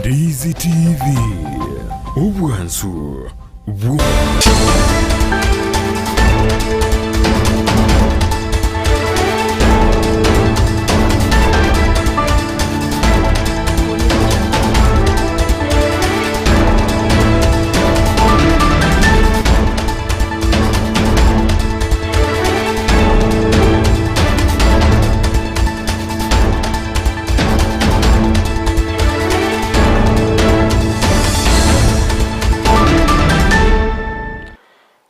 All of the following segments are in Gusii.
Ndizi TV, obwansu bwo.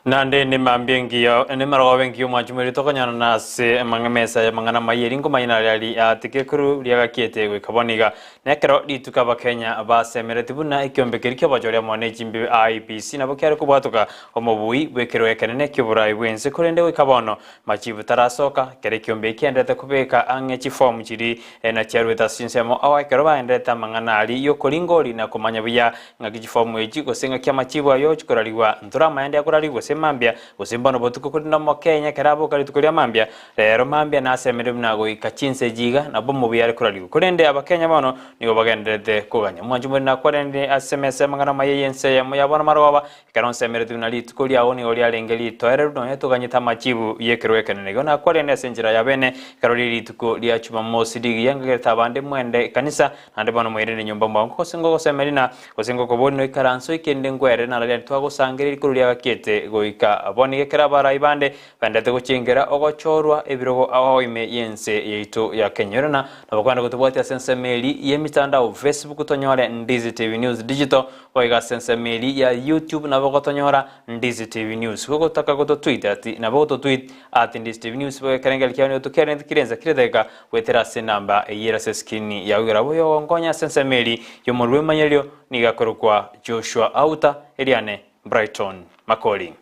Naende nemambia engiya, nemarogoba engiya omwanchi moerio tokonyarana ase emesa y'amang'ana amaya eri nkomanya nari ari aateke korwa riagakiete goika bono iga. Nekero rituko Abakenya basemeretie buna ekiombe keria ki'obochori amo ne chimbibe IEBC nabo kiare kobwatoka omobui bw'ekerogo ekenene ki'oborai bw'ense korende goika bono machibu tarasoka ekero ekiombe eki kiaenderete kobeka ang'e chifomu chiria na chiaruete ase chinsemo ao ekero baenderete amang'ana aria y'okoringori na komanya buya ng'aki chifomu echi gose ng'aki amachibu ayio chikorarigwa ntoramanye ndi akorarigwa gose mambia gose mbono botuko korende omokenya ekero aboka rituko ria mambia Rero mambia nasemereire buna goika chinsa echi iga, nabo omobuya are korarigwa. Korende Abakenya bono nigo bagendererete koganya. Omwanchi more nakwaranire ase emesa y'amang'ana amaya y'ense eyemo ya bono marogoba, ekero nsemeretie buna rituko riao nigo riarenge ritoereru nonya toganyete amachibu y'ekerogo ekenene. Igo nakwaranire ase enchera ya bene, ekero rire rituko ria Chumamosi rigiya, nkagerete abande mwende ekanisa, naende bono moirane nyomba mwao. Gose ngogosemeria na gose ngokoboria noikaranse oike inde nkwerere nararia twagosangereria rikoro riagakiete goika bono. Iga ekero abarai bande Baendete gochengera ogochorwa ebirogo ao ime y'ense yaito ya Kenya. Erena nabo kwenda gotobwatia ase ensemo eri y'emitandao Facebook tonyore Ndizi TV News Digital, boigo ase ensemo eri ya YouTube nabo gotonyora Ndizi TV News. Gogotaka gototweet ati nabo gototweet at Ndizi TV News boigo ekerengeri kiao nigo tokerente kire ensa kire edageka goetera ase enamba eyio ere ase escreen yao igoro. Abwo oyogonkonya ase ensemo eri y'omorw'o bw'emanyererio nigo akorokwa Joshua Auta, eriane Brighton Makori.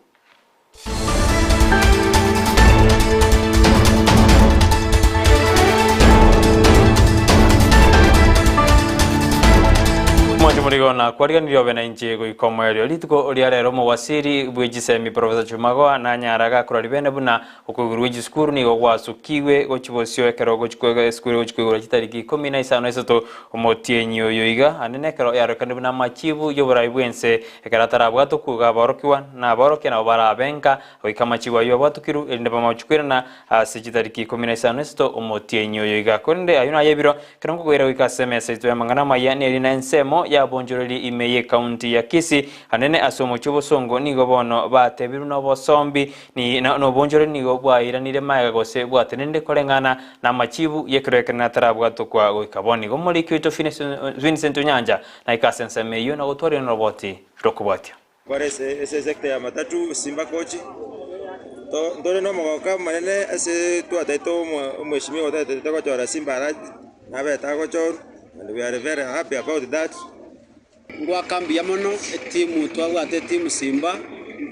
Mwanche morigo na kwariganirie obe na inche goika omoerio. Rituko ria rero omowasiri bwe chisemi Professor Chumagoa nanyara gakorwa ribene buna okoigorwa gwe chisukuru nigo gwasukigwe gochia bosio ekero gochia koigwa esukuru egochia koigorwa chitariki ikomi na isano na isato omotienyi oyo iga ande nekero yarorekanire buna amachibu y'oborai bw'ense Ekero atarabwate okwoga aborokigwa na aborokia nabo barabe nka, goika amachibu ayio abwatokirwe, erinde bamache koirana ase chitariki ikomi na isano na isato omotienyi oyo iga. Korende ayio naye ebiro, ekero nkokoira goika ase emesa yaito y'amang'ana amaya, neri na ensemo y'abonchoreri ime y'ecounty ya Kisii, anene ase omochie obosongo, nigo bono batebirwe nobosombi, ni na nobonchoreri nigo bwairanire magega gose bwatenenire koreng'ana namachibu y'ekero ekenene atarabwatokwa goika bono. Igo omoriki oito Vincent Onyancha Naike ase ensemo eyio na gotwarire noroboti rw'okobwatia. Kore ase esector ya matatu Simba Coach, ntore nomogoko omonene ase twataete omweshimiwa otataete gochora Simba Arati, nabete agochorwa and we are very happy about that. Ngoaka mbuya mono etimu twabwate etimu Simba,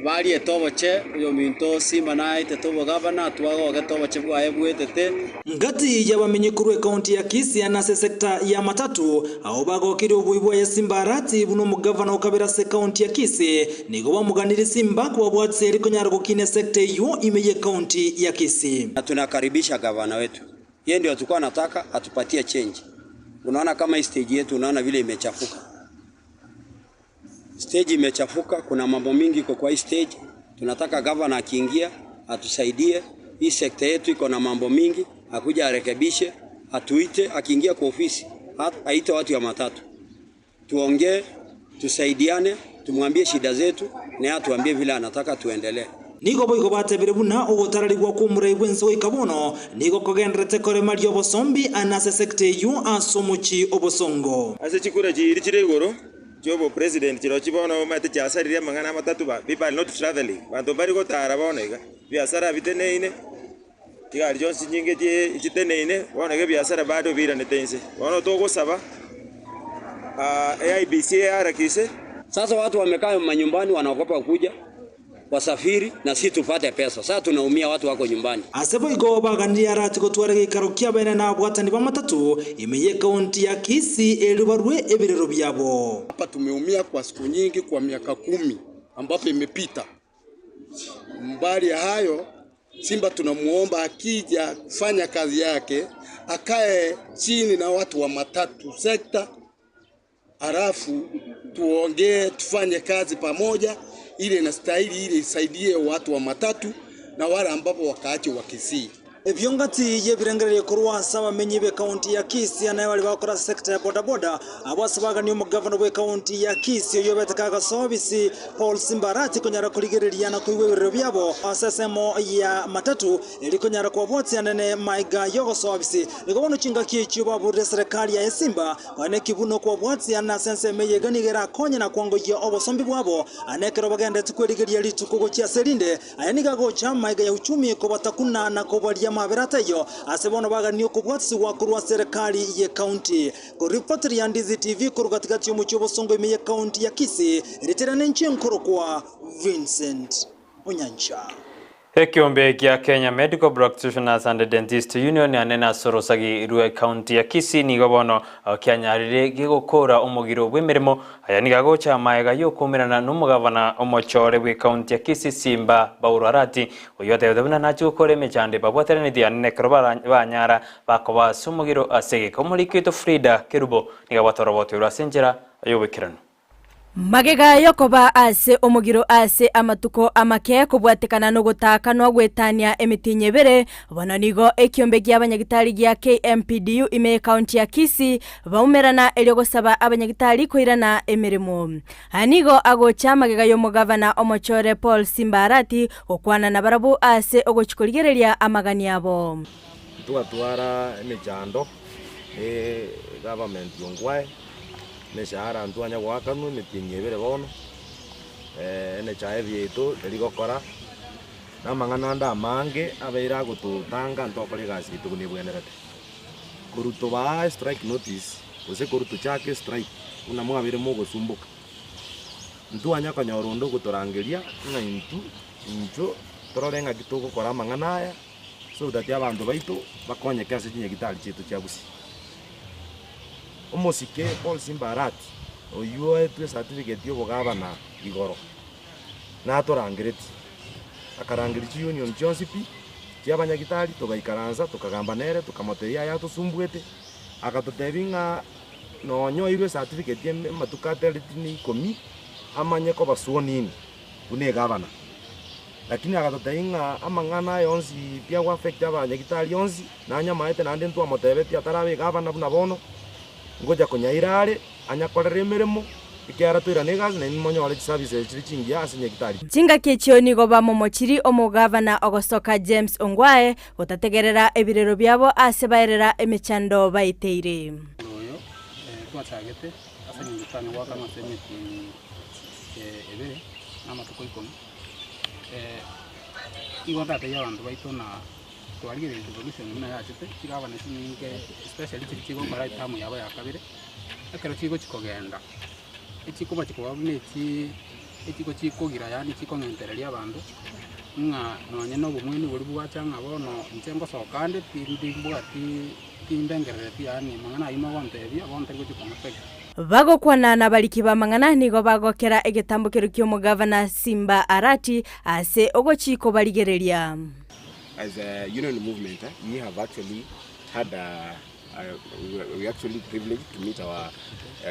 bariete oboche oyominto Simba naetete obogavana twagogete oboche bwaye bwetete. Ngati y'abamenyi korwa ekaunti ya Kisii na ase esecta ya Matatu, abwo bagokirie oboi bwaye Simba Arati buna omogavana o kabere ase ekaunti ya Kisii, nigo bamoganirie Simba kobabwatisia eri konyara gokina esecta eyio ime y'ekaunti ya Kisii. Na tunakaribisha gavana wetu, yeye ndio tulikuwa nataka atupatie change. Unaona kama hii stage yetu, unaona vile imechafuka. Stage imechafuka, kuna mambo mingi iko kwa hii stage. Tunataka gavana akiingia atusaidie. Hii sekta yetu iko na mambo mingi, akuja arekebishe, atuite akiingia kwa ofisi, aite watu ya matatu, tuongee, tusaidiane, tumwambie shida zetu na atuambie vile anataka tuendelee. Nigo boigo batebire buna ogotararigwa kw'omorai bw'ense goika bono nigo kogendererete koremaria obosombi ane ase sector eyio ase omochie obosongo. Ase chikura chiiri chire igoro chi'obopresident chirochio bono omanyete chiasaririe amang'ana amatatu ba people are not travelling, abanto mbari gotara bono iga, ebiasara biteneine, chigari chionsi chinyinge chie chiteneine, bono iga ebiasara bado biiranete inse. Bono togosaba IEBC eharakishe. Sasa watu wamekaa manyumbani wanaogopa kuja wasafiri na si tupate pesa. Sasa tunaumia watu wako nyumbani. Ase boigo baganirie arati gotwara egeikaro ki'abaene na abwatani b'amatato ime y'ekaunti ya Kisii erio barue ebirero biabo. Hapa tumeumia kwa siku nyingi, kwa miaka kumi ambapo imepita. Mbali ya hayo, Simba tunamuomba akija kufanya kazi yake akae chini na watu wa matatu sekta. Alafu tuongee tufanye kazi pamoja ile inastahili ile isaidie watu wa matatu na wale ambapo wakaaji wa Kisii. Ebio ngati y'ebirengererio korwa ase abamenyi b'ekaunti ya Kisii naye baria bagokora ase sector ya bodaboda abwo ase bagania omogavana bw'ekaunti ya Kisii oyio obete kagasoa obisi Paul Simba Arati konyara korigereria na koigwa ebirero biabo ase esemo ya matatu Erio konyara kobwatia nene maiga y'ogosoa bisi. Nigo bono chingaki echio baburire eserekari yaye simba, nonya nekibuno kobwatia nase ensemo eye iga nigo erakonye na kwangoyia obosombi bwabo, ane ekero bagenderete kwerigeria rituko gochia ase erinde. Aya nigo agocha maiga ya uchumi kobatakuna na kobaria amabera ataiyo, ase bono baganie okobwatisigwa korwa ase erekari ye county. Koripoti ya Ndizi TV korwa gatigati y'omochie obosongo ime ye county ya Kisii, ritere nenchie nkorokwa Vincent Onyancha. Ekeombe gia Kenya Medical Practitioners and Dentists Union anene ase orosagi rwe county ya Kisii nigo bono kianyarire gegokora omogiro bw'emeremo. Aya nigo agocha maega y'okoumerana n'omogavana omochore bwe county ya Kisii Simba Bauru Arati oyio otebete buna nachie gokora emechando ebabwataraneti anene ekero banyara bakoba ase omogiro ase egeka. Omoriki oito Frida Kerubo nigo abwate oroboti orwo ase enchera y'oboikeranu. Magega y'okoba ase omogiro ase amatuko amake kobwatekana nogotaakanwa gwetania emitinyi ebere, bono nigo ekiombe gi'abanyagitari gia KMPDU ime y'ekaunti ya Kisii baumerana erio gosaba abanyagitari koirana emeremo. Aya nigo agocha magega y'omogavana omochore Paul Simba Arati gokwana nabarabwo ase ogochia korigereria amagani abo. Ntwatwara emechando ne government ongwae. Emeshahara ntwanya goakanwa emetienyi ebere bono, NHIF yaito teri gokora, na amang'ana ande amange abeire agototanga ntokore egasi yaito buna ebwenerete. Korwa tobaa estrike notice, gose korwa tochake estrike buna mwabeire mogosumboka, ntwanya konyora onde ogotorangeria ng'a intwe intwe torore ng'aki togokora amang'ana aya, so that abanto baito bakonyeke ase chinyagitari chiaito chia Gusii. Omosike Paul Simba Arati, oyio oetwe ecertificate y'obogabana igoro, natorangeretie. Akarangeria chiunion chionsi pi chi'abanyagitari, togaikaransa tokagamba nere, tokamotebia aya atosumbuete, agatotebia ng'a nonya oirwe ecertificate amatuko atareti na ikomi, amanye koba sworn in buna egavana. Lakini agatotebia ng'a amang'ana aya onsi pi ago affect abanyagitari onsi, nanyamaete naende ntwamotebetie atarabe egavana buna bono, ngocha konyaira are, anyakorere emeremo, ekiagera toirane egasi nainwe monyore chiservices chire chingiya ase nyagitari. Chingaki echio nigo bamomochirie omogavana ogosoka James Ongwae gotategerera ebirero biabo ase baerera emechando baeteire. Oyo twachagete ase eng'encho totanye goakanwa ase emetienyi ebere na amatuko ikomi. Igo ndatebie abanto baito na twarigereria devolution buna yachete, chigavana chinyinge especially chiria chigokora etamu yabo ya kabere, ekero chigochi kogenda, echikoba chikoba buna echi echigo chikogira yaani chikong'entereria abanto, ng'a nonye na obomwenu boria bwacha ng'a bono inche ngosoka ande tindi mbwati tindengerereti yaani amang'ana ayio mogontebia bono tari gochi kong'affect. Bagokwana nabariki b'amang'ana nigo bagokera egetambokero ki'omogavana Simba Arati ase ogochia kobarigereria. As a union movement we have actually had a, a, we actually privileged to meet our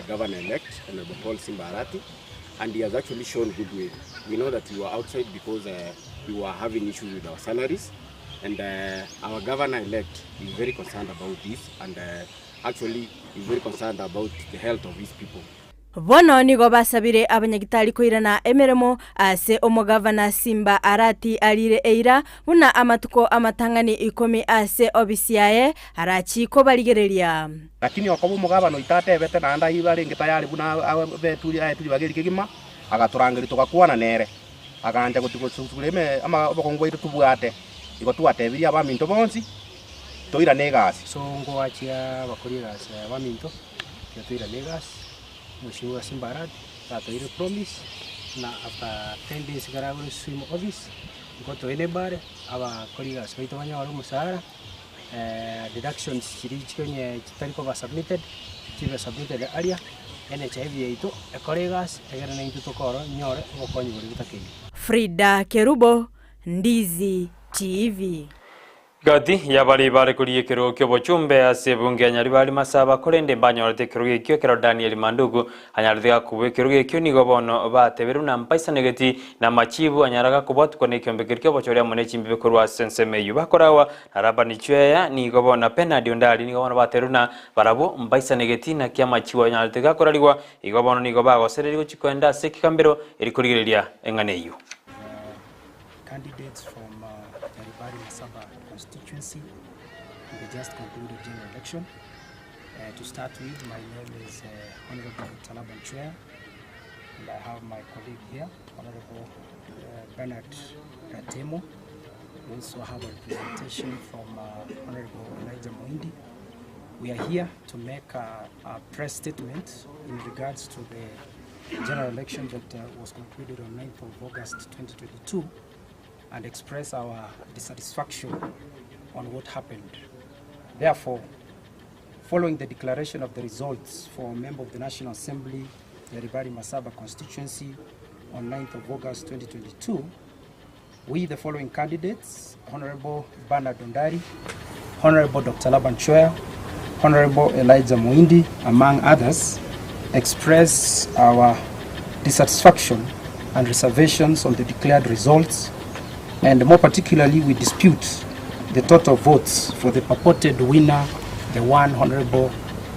governor elect Honorable Paul Simba Arati and he has actually shown goodwill. We know that we were outside because we were having issues with our salaries and our governor elect is very concerned about this and Actually he's very concerned about the health of his people. Bono nigo basabire abanyagitari koirana emeremo ase omogavana Simba Arati arire eira buna amatuko amatang'ani ikomi ase obisi yaye arachie kobarigereria. Lakini okoba omogabana oito atebete naende ayio arenge tayari buna abeturi aetwe ribaga eri kegima, agatorangeria togakwana nere, agancha gotigosugura ime ama obokong'u bwaito tobwate. Igo twatebirie abaminto bonsi, toirane egasi. So ngoachia abakori egasi aya baminto, tiga toirane egasi, omosio ase Mbarati batoeire promise ng'a after ten days ekero agure swim office, nigo toende Mbare, abakori egasi baito banyore omosara, deductions chiria chikonye chitari koba submitted, chibe submitted aria, NHIF yaito ekore egasi, egere naintwe tokoro nyore obokonyi boria botakeire. Frida Kerubo, Ndizi TV. Gati y'abaria bare koria ekerogo ki'obochumbe ase ebunge ya Nyaribari Masaba, korende mbanyorete ekerogo ekio ekero Daniel Manduku anyarete gakobua ekerogo ekio nigo bono batebire buna mbaisanegeti namachibu anyara gakobwatukwa nekiombe keria ki'obochori amo nechimbibe korwa ase ensemo eyio bakoragwa na Labani Chweya nigo bono na Bernard Ondari nigo bono batebire buna barabwo mbaisanegeti naki amachibu anyarete gakorarigwa igo bono nigo bagosereria gochia koenda ase ekegambero eri korigereria eng'ana eyio. Candidates from Nyaribari Masaba constituency in the just concluded general election. To start with, my name is Honorable Dr. Laban Chweya, and I have my colleague here, Honorable Bernard Ratemo. We also have a representation from Honorable Elijah Muindi. We are here to make a, a press statement in regards to the general election that was concluded on 9th of August 2022 and express our dissatisfaction on what happened. Therefore, following the declaration of the results for member of the National Assembly, Nyaribari Masaba constituency on 9th of August 2022, we, the following candidates, Honorable Bernard Ondari, Honorable Dr. Laban Chweya, Honorable Elijah Muindi, among others, express our dissatisfaction and reservations on the declared results, and more particularly, we dispute the total votes for the purported winner, the one Honorable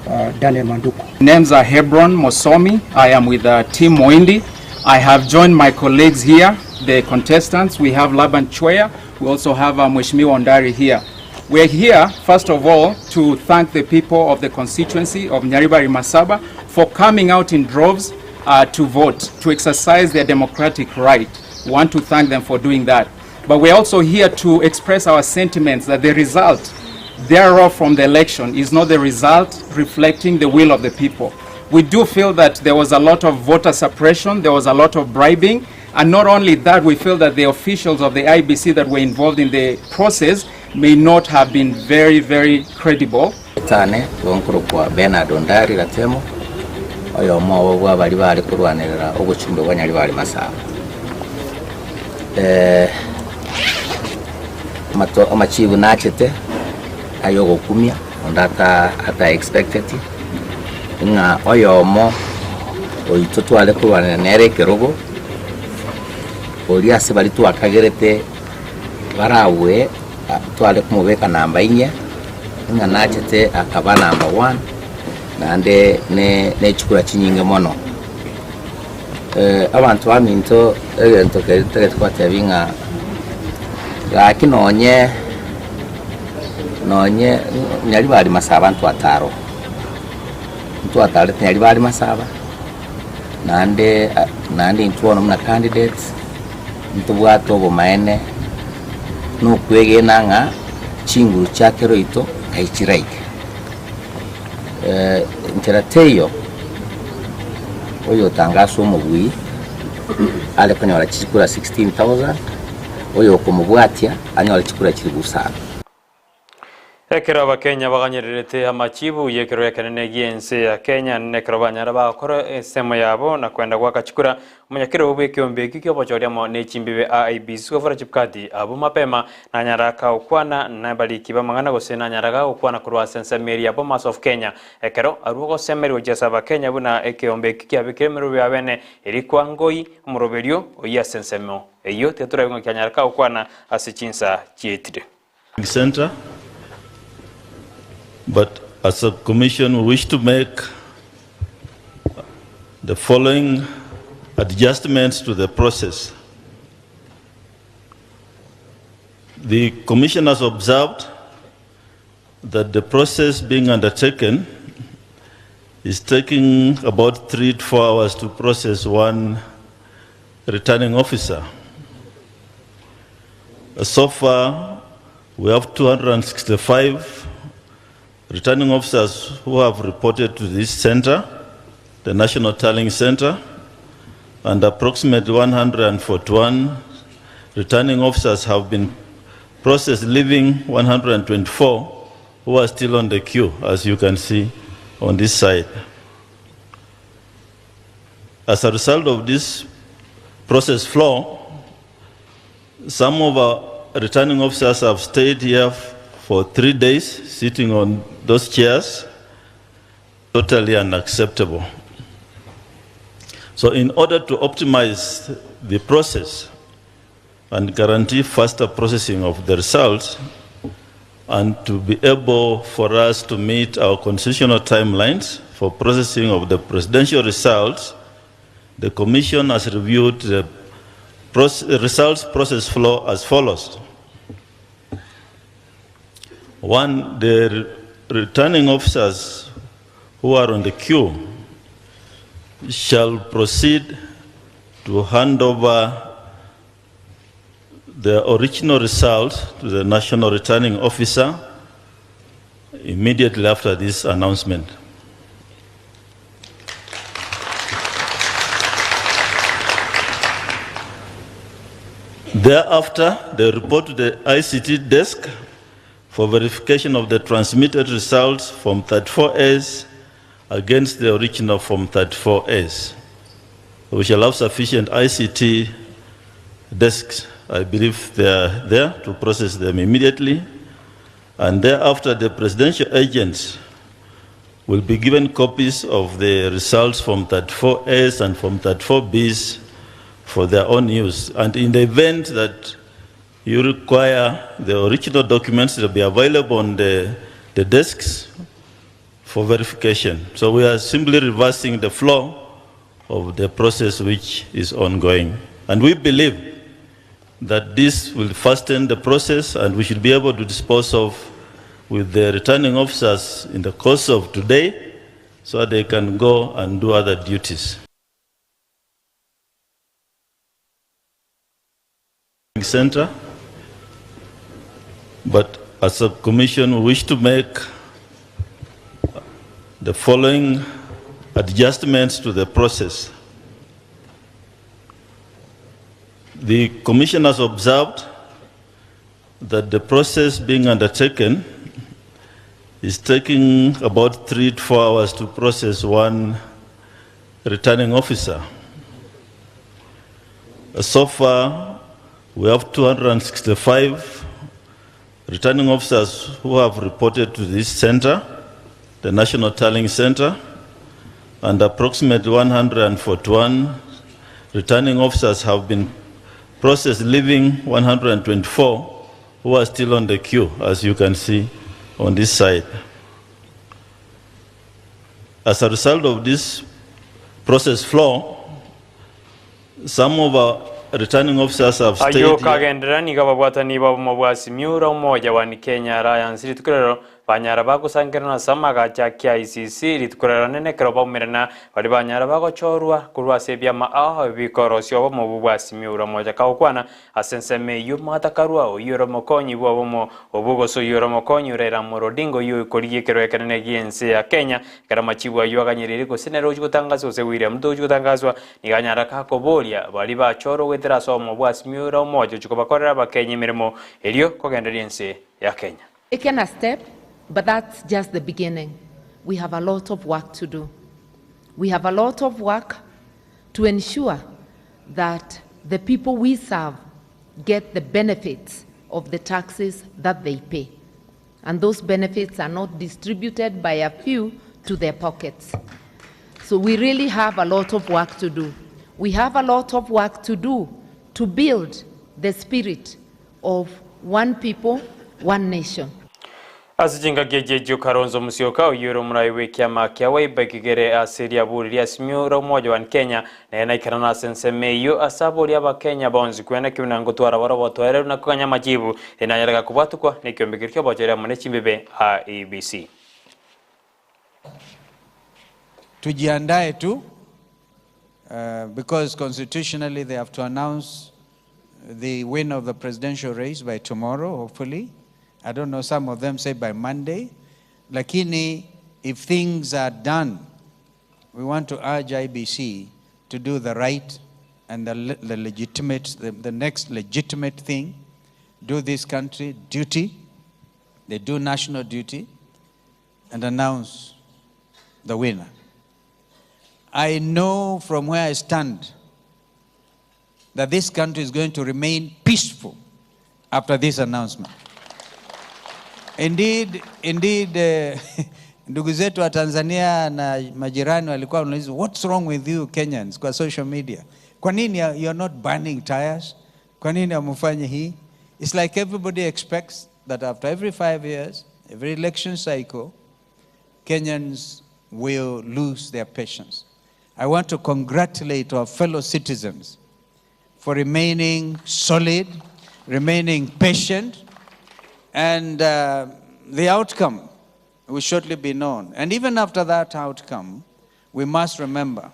uh, Daniel Manduku. Names are Hebron Mosomi. I am with uh, Team Moindi. I have joined my colleagues here, the contestants. We have Laban Chweya. We also have uh, Mheshimiwa Ondari here. We are here, first of all, to thank the people of the constituency of Nyaribari Masaba for coming out in droves to vote, to exercise their democratic right. We want to thank them for doing that. But we're also here to express our sentiments that the result thereof from the election is not the result reflecting the will of the people. We do feel that there was a lot of voter suppression, there was a lot of bribing, and not only that, we feel that the officials of the IEBC that were involved in the process may not have been very, very credible. Tane gonkorokwa Bernard Ondari Ratemo, oyomo obo bw'abaria bare korwanerera obochumbe bwa Nyaribari Masaba. Eh, amato amachibu nachete ayogokumia onde ata ata expecteti ng'a oyomo oito tware korwanera nere ekerogo oria ase baria twakagerete barabue tware komobeka namba inye ng'a nachete akaba number one naende ne nechikura chinyinge mono. Abanto baminto egento keria ntagete kobatebia ng'a gaki nonye nonye nyaribari masaba ntwataro, ntwatarete nyaribari masaba, naende naende intwe bono buna candidates, ntobwate obomaene na okwegena ng'a chinguru chia kera oito ngai chiraike. Enchera teiyo oyotangaswa omobui are konyora chikura 16,000, oyokomobwatia anyore chikura chilifu isano. Ekero Abakenya baganyererete amachibu y'ekerero ekenene gi'ense ya Kenya, nekero banyara bagokora ensemo yabo na kwenda goaka chikura, Omonyakerogo bw'ekeombe ekio ki'obochori amo ne chimbibe IEBC Wafula Chebukati abwo mapema nanyara gokwana nabariki b'amang'ana gose nanyara gokwana korwa ase ensemo eria Bomas of Kenya ekero arua gosemeria gochia ase Abakenya buna ekeombe ekio kiabekire emerobio ya bene eria kwangoi omoroberio oyio ase ensemo eyio tiga torabe ng'a kianyara gokwana ase chinsa chietire. Center, but as a commission we wish to make the following adjustments to the process. The commission has observed that the process being undertaken is taking about 3 to 4 hours to process one returning officer. So far, we have 265 returning officers who have reported to this center, the National Tallying Center, and approximately 141 returning officers have been processed, leaving 124 who are still on the queue, as you can see on this side. As a result of this process flow, some of our returning officers have stayed here for three days sitting on those chairs, totally unacceptable. So in order to optimize the process and guarantee faster processing of the results, and to be able for us to meet our constitutional timelines for processing of the presidential results, the Commission has reviewed the results process flow as follows. One, the returning officers who are on the queue shall proceed to hand over the original result to the National Returning Officer immediately after this announcement. Thereafter, they report to the ICT desk for verification of the transmitted results from 34S against the original Form 34S. We shall have sufficient ICT desks, I believe they are there, to process them immediately. And thereafter, the presidential agents will be given copies of the results from 34S and from 34Bs for their own use. And in the event that you require the original documents, they'll be available on the, the desks for verification. So we are simply reversing the flow of the process which is ongoing. And we believe that this will fasten the process and we should be able to dispose of with the returning officers in the course of today so that they can go and do other duties. Center, but as a commission we wish to make the following adjustments to the process. The commission has observed that the process being undertaken is taking about three to four hours to process one returning officer. So far, we have 265 returning officers who have reported to this center, the National Tallying Center, and approximately 141 returning officers have been processed, leaving 124 who are still on the queue, as you can see on this side. As a result of this process flow, some of our returning officers have stayed Ayio here. kagenderera nigo ababwatani b'obomo bwa Simiyu ore omoja One Kenya Alliance rituko rero banyara bagosangerana ase amagacho a KICC rituko rero nene ekero baumerana baria banyara bagochorwa korwa ase ebiama ao bikorosia obomo obwo bwa Simiyu ore omoja kagokwana ase ensemo eyio Martha Karua oyio ore omokonyi bw'obomo obwo gose oyio ore omokonyi ore Raila Amolo Odinga oyio oikorigia ekerwa ekenene gi'ense ya Kenya ekero amachibu ayio aganyereire gose nere ochia gotangaswa gose William Ruto ochia gotangaswa Nigo anyare kakoboria baria bachorwa goetera ase obomo bwa Simiyu omoche ochia kobakorera Abakenya emeremo erio kogendereria ense ya Kenya. Taken a step, but that's just the beginning. We have a lot of work to do. We have a lot of work to ensure that the people we serve get the benefits of the taxes that they pay. And those benefits are not distributed by a few to their pockets. So we really have a lot of work to do. We have a lot of work to do to build the spirit of one people, one nation. Ase chingaki echi echio Kalonzo Musyoka, oyio ore omorai bw'ekiama kia Wiper ekigere ase riaburi ria Simiyu ore omoja One Kenya, nere naikerana ase ensemo eyio ase aboria Abakenya bonsi kwena ki buna ngotwara bare obotoereru na koganya amachibu enanyareka kobwatukwa nekiombe keria ki'obochori amo ne chimbibe IEBC. Tujiandae tu uh, because constitutionally they have to announce the winner of the presidential race by tomorrow, hopefully. I don't know, some of them say by Monday. Lakini, if things are done, we want to urge IBC to do the right and the, the legitimate, the, the next legitimate thing, do this country duty, they do national duty, and announce the winner. I know from where I stand that this country is going to remain peaceful after this announcement. Indeed, indeed, eh, ndugu zetu wa Tanzania na majirani walikuwa wanauliza what's wrong with you Kenyans kwa social media. Kwa nini you are not burning tires? Kwa nini hamfanyi hii? It's like everybody expects that after every 5 years, every election cycle, Kenyans will lose their patience. I want to congratulate our fellow citizens for remaining solid, remaining patient, and the outcome will shortly be known. And even after that outcome, we must remember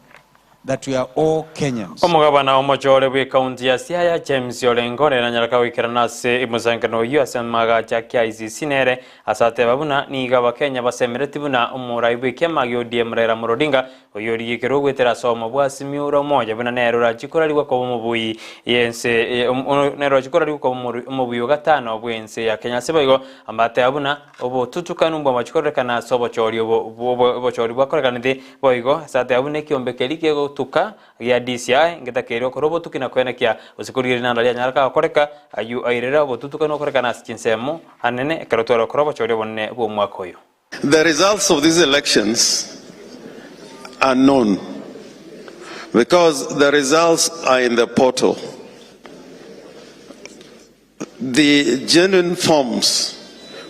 that we are all Kenyans. Omogabana omochore bwa ekaunti ya Siaya James Orengo nere anyaraka goikerana ase emosankano oyio ase amagacha kia ICC nere ase ateba buna nigo abakenya basemereti buna omorai bwa ekiama gia ODM Raila Amolo Odinga oyio origikere ogwetera ase omo bwa Azimio la Umoja buna nere orachi korarigwa koba omobui yense nere orachi korarigwa koba omobui ogatano bwense ya Kenya ase boigo ambateba buna obotutukanu mbwamachi korekana ase obochori obo obochori bwakorekanete boigo ase ateba buna ekiombe keria kegotuka gia DCI ngetakeire okora obotuki na koenekia gose korigereria nanda rianyareka gokoreka aywo airere obotutukanu okorekana ase chinsemo anene ekero tware gokora obochori obonene bwa omwaka oyo. The results of these elections are known because the results are in the portal. The genuine forms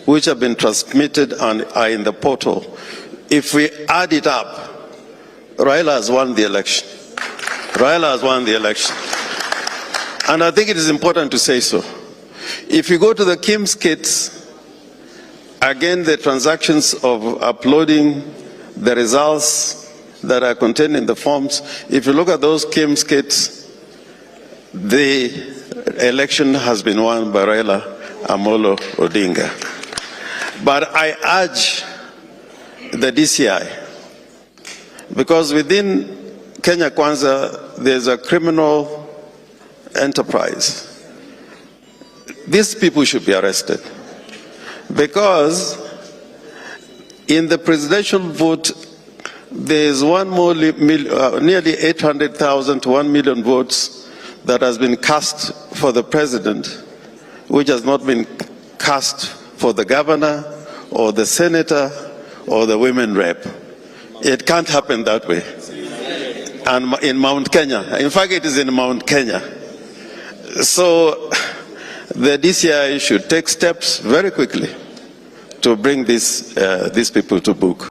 which have been transmitted and are in the portal, if we add it up, Raila has won the election. Raila has won the election. And I think it is important to say so. If you go to the KIEMS kits, again, the transactions of uploading the results that are contained in the forms, if you look at those KIEMS kits, the election has been won by Raila Amolo Odinga. But I urge the DCI, because within Kenya Kwanza there's a criminal enterprise. These people should be arrested because in the presidential vote, there's one more, nearly 800,000 to 1 million votes that has been cast for the president, which has not been cast for the governor or the senator or the women rep. It can't happen that way. And in Mount Kenya, in fact, it is in Mount Kenya. So the DCI should take steps very quickly to bring these people to book.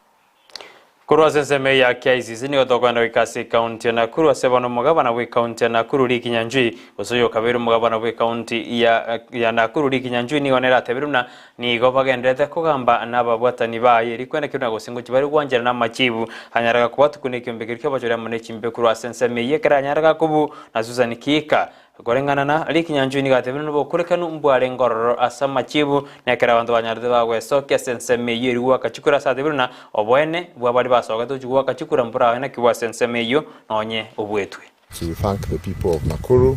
Korwa ase ensemo ya KICC nigo tokoenda goika ase ekaunti ya Nakuru ase bono omogabana bwa ekaunti ya Nakuru Lee Kinyanjui gose oyo okabeire omogabana bwa ekaunti ya Nakuru Lee Kinyanjui nigo nere atebire buna nigo bagenderete kogamba na ababwatani baye rikwenda kiruna gose ngochi bare gwanchera na amachibu anyaraga kobwatuku na ekiombe keria ki'obochori amo na echimbe korwa ase ensemo eywo ekero anyaraga kobu na Susan Kihika koreng'ana na Lee Kinyanjui nigo atebire buna obokorekanu mbware ngororo ase amachibu na ekero abanto banyarete bagwesokia ase ensemo eywo eri gwakachikura ase atebire buna oboene bwa bari basogete gochi gwakachikura mbura naki bwa ase ensemo eywo nonye obwetwe. To thank the people of Nakuru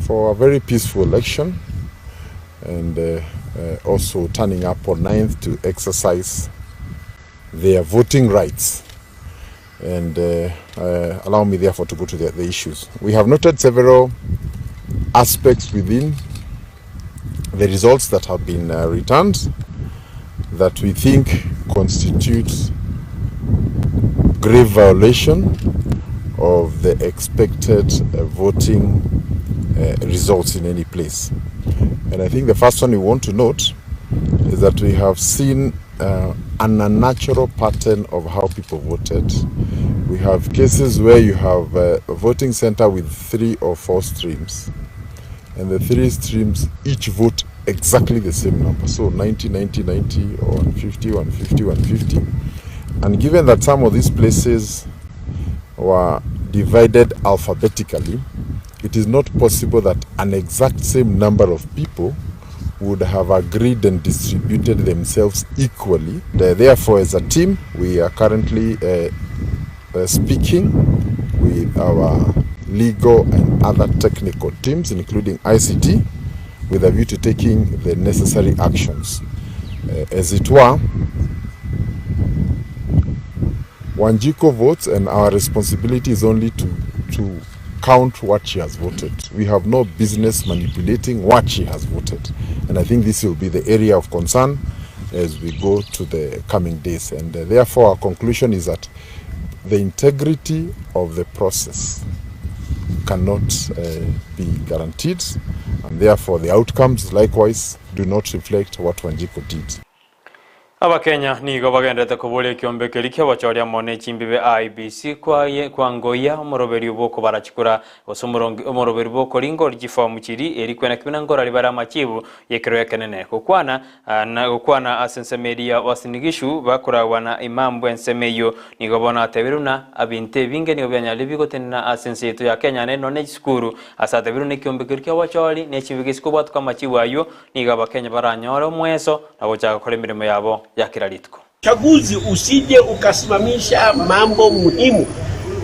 for a very peaceful election and also turning up on 9th to exercise their voting rights. And allow me therefore to go to the issues. We have noted several aspects within the results that have been returned that we think constitute grave violation of the expected voting results in any place. And I think the first one we want to note is that we have seen an unnatural pattern of how people voted. We have cases where you have a voting center with 3 or 4 streams, and the 3 streams each vote exactly the same number, so 90, 90, 90, or 150, 150, 150. And given that some of these places were divided alphabetically, it is not possible that an exact same number of people would have agreed and distributed themselves equally. Therefore, as a team, we are currently speaking with our legal and other technical teams, including ICT, with a view to taking the necessary actions. As it were, Wanjiku votes, and our responsibility is only to count what she has voted. We have no business manipulating what she has voted. And I think this will be the area of concern as we go to the coming days. And uh, therefore, our conclusion is that the integrity of the process cannot uh, be guaranteed, and therefore the outcomes likewise do not reflect what Wanjiku did. Abakenya nigo bagendererete koboria ekiombe keria ki'obochori amo ne chimbibe IEBC kwaye kwangoyia omoroberio bw'okobara chikura gose omoronge omoroberio bw'okoringoria chifomu chiria eri kwena kibina nkorari bare amachibu y'ekero ekenene gokwana na gokwana ase ensemo eria ya Uasin Gishu bakoragwa na Imam bw'ensemo eyio nigo bono atebire buna abinto ebinge nigo bianyarire bigotenena ase ense yaito ya Kenya naende nonya ne chisukuru ase atebire buna ekiombe keria ki'obochori ne chimbibe gese kobwatuka amachibu ayio Nigo Abakenya baranyore omweso na gochaka gokora emeremo yabo ya kera rituko. Uchaguzi usije ukasimamisha mambo muhimu.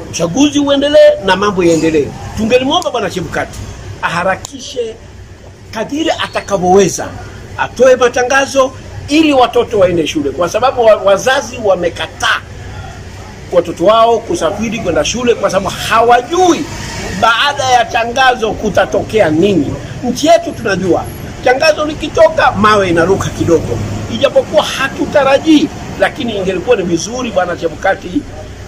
Uchaguzi uendelee na mambo yaendelee. Tungelimwomba Bwana Chebukati aharakishe kadiri atakavyoweza, atoe matangazo ili watoto waende shule, kwa sababu wazazi wamekataa watoto wao kusafiri kwenda shule kwa sababu hawajui baada ya tangazo kutatokea nini. Nchi yetu tunajua tangazo likitoka mawe inaruka kidogo, ijapokuwa hatutarajii, lakini ingelikuwa ni vizuri Bwana Chebukati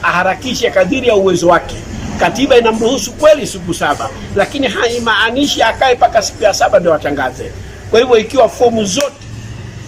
aharakishe kadiri ya uwezo wake. Katiba inamruhusu kweli siku saba, lakini haimaanishi akae mpaka siku ya saba ndio atangaze. Kwa hivyo ikiwa fomu zote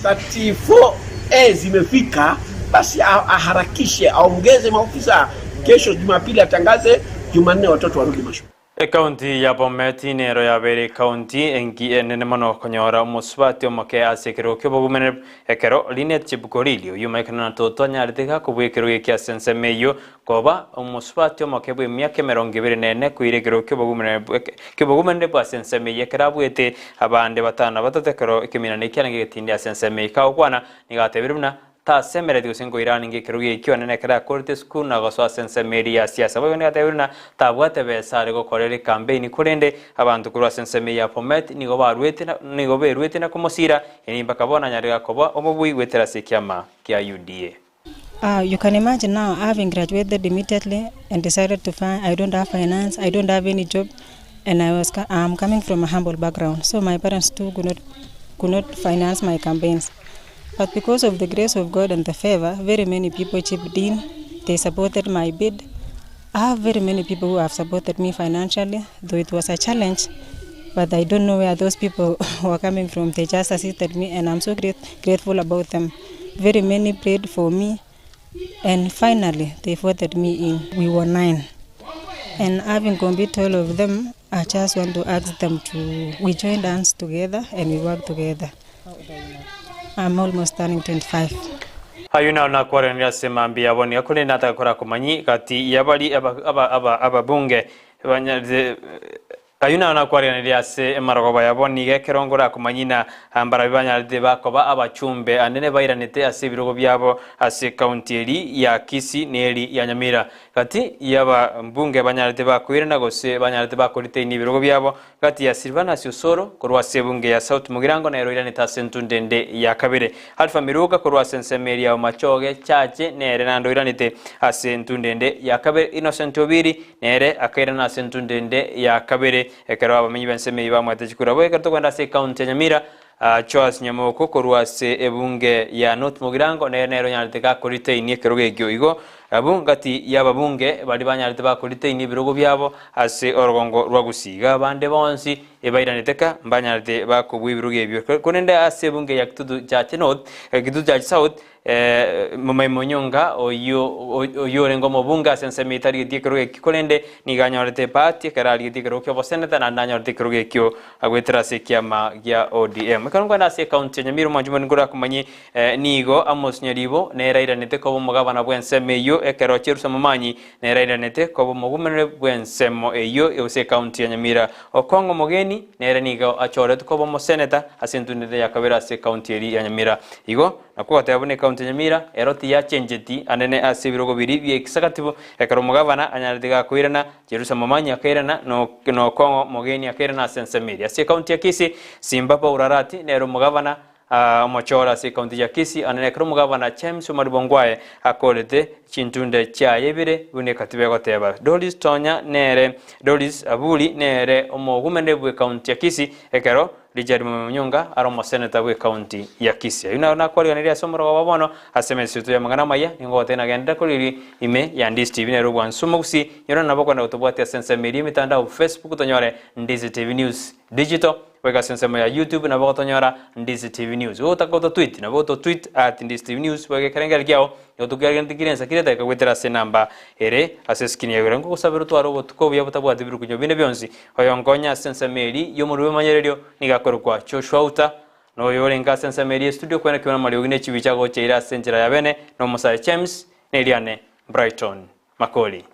34A zimefika, basi aharakishe aongeze maofisa. Kesho Jumapili atangaze, Jumanne watoto warudi mashule. Ekaunti ya Bomet nero yabeire ekaunti engi enene mono konyora omosubati omoke ase ekerogo ki'obogumereri ekero Linet Chepkorir oyio omaikano na Toto anyarete iga kobua ekerogo eke ase ensemo eyio koba omosubati omoke bw'emiaka emerongo ebere na ene koira ekerogo ki'obogumereri bwa ase ensemo eyio ekero abuete abande batano na batato ekero ekeminana ekiarenge egetindi ase ensemo eyio. Kagokwana nigo atebire buna tasemereti gose nkoiraninga ekerogo ekio onye nekero akorete esukuru na gosoa ase ensemo eria ya siasa. Boigo nigo atebire buna tabwate besa are gokorera ekampeini korende abanto korwa ase ensemo eyio ya Bomet nigo baruete nigo beruete na komosira eri mpaka bono anyare koba omobui goetera ase ekiama kia UDA. Uh, you can imagine now having graduated immediately and decided to find I don't have finance, I don't have any job, and I was I'm coming from a humble background, so my parents too could not could not finance my campaigns. But because of the grace of God and the favor, very many people chipped in. They supported my bid. I have very many people who have supported me financially, though it was a challenge. But I don't know where those people were coming from. They just assisted me, and I'm so great, grateful about them. Very many prayed for me, and finally they voted me in. We were nine. And having completed all of them, I just want to ask them to, we joined hands together and we work together. I'm almost turning 25. Ayio naro nakwaranire ase mambia abo, nigo korende natagakora komanyi gati y'abari ababunge banyarete Ayio naro nakwareganirie ase emarogoba yabo, nigo ekero ngorakomanyie na mbarabwo banyarete bakoba abachumbe anene bairanete ase ebirogo biabo ase ekaunti eri ya Kisii na eri ya Nyamira. Gati y'ababunge banyarete bakoirana gose banyarete bakoriteini ebirogo biabo, Gati ya Silvanus Osoro korwa ase ebunge ya South Mugirango nere oiranete ase entunda ende ya kabere. Alpha Miruga korwa ase ensemo eria ya Bomachoge Chache nere naende oiranete ase entunda ende ya kabere. Innocent Obiri nere akairana ase entunda ende ya kabere ekero abamenyi b'ensemo eyio bamoete chikura. Boigo ekero tokogenda ase ekaunti ya Nyamira, Joas Nyamoko korwa ase ebunge ya North Mugirango nere nere onyarete gakoriteini ekerogo ekio. Igo abwo ngati y'ababunge baria banyarete bakoriteini ebirogo biabo ase orogongo rwa Gusii. Iga abande bonsi ebairanete ka mbanyarete bakobua ebirogo ebio. Korende ase ebunge ya Kitutu Chache North, Kitutu Chache South, Momaimonyonga oyio oyio orenge omobunge ase ensemo etarigetie ekerogo ekio, korende nigo anyorete ebahati ekero arigetie ekerogo ki'oboseneta naende anyorete ekerogo ekio goetera ase ekiama gia ODM. Ekero nkoenda ase ekaunti ya Nyamira omwancho omone nkorakomanyie nigo Amos Nyaribo nere airanete koba omogabana bw'ensemo eyio ekero Cherusa Momanyi nere airanete koba omogumereri bw'ensemo eyio gose ekaunti ya Nyamira. Okong'o Omogeni nere nigo achoretwe koba omoseneta ase entundete ya kabere ase ekaunti eria ya Nyamira. Igo Nakwo goteba buna ekaunti ya Nyamira ero tiyachencheti anene ase ebirogo biria bi'ekisagatibo, ekero omogavana anyarete gakoirana, Jerusa momanyi akairana, na Okong'o mogeni akairana ase ensemo eria. Ase ekaunti ya Kisii, Simba Paul Arati nere omogavana omochore ase ekaunti ya Kisii, anene ekero omogavana James Omariba Ongwae akorete chintunde chiaye ibere buna ekatiba egoteba. Doris Tonya nere Doris Aburi nere omogumene bw'ekaunti ya Kisii ekero. Richard Mwema Munyonga are omoseneta bw'ecounty ya Kisii. Ayio naro nakwariganirie ase omorogoba bono ase emesito y'amang'ana amaya, nigo ngogotebia nagenderere korigereria ime ya Ndizi TV nere obwansu omogusii, nyora nabo okwenda gotobwatia ase ensemo eria emitandao Facebook tonyore Ndizi TV News Digital, goika ase ensemo ya YouTube nabo ogotonyora Ndizi TV News. Gotaka gototweet nabo ogototweet at Ndizi TV News boigo ekerengererio kiao Nigo tokiagenete kire ensa kire edageka goetera ase enamba ere ase eskini ya igoro. Nkogosabera otware obotuko obuya botabwati birukunyo binde bionsi. Oyonkonya ase ensemo eria y'omorwbi bw'emanyererio nigo akorokwa Joshua Uta, na oyo orenge ase ensemo eria y'estudio kwene kibe namariogi ne chibicha agocha ire ase enchera ya bene, na omosae James, na eriane Brighton Makori.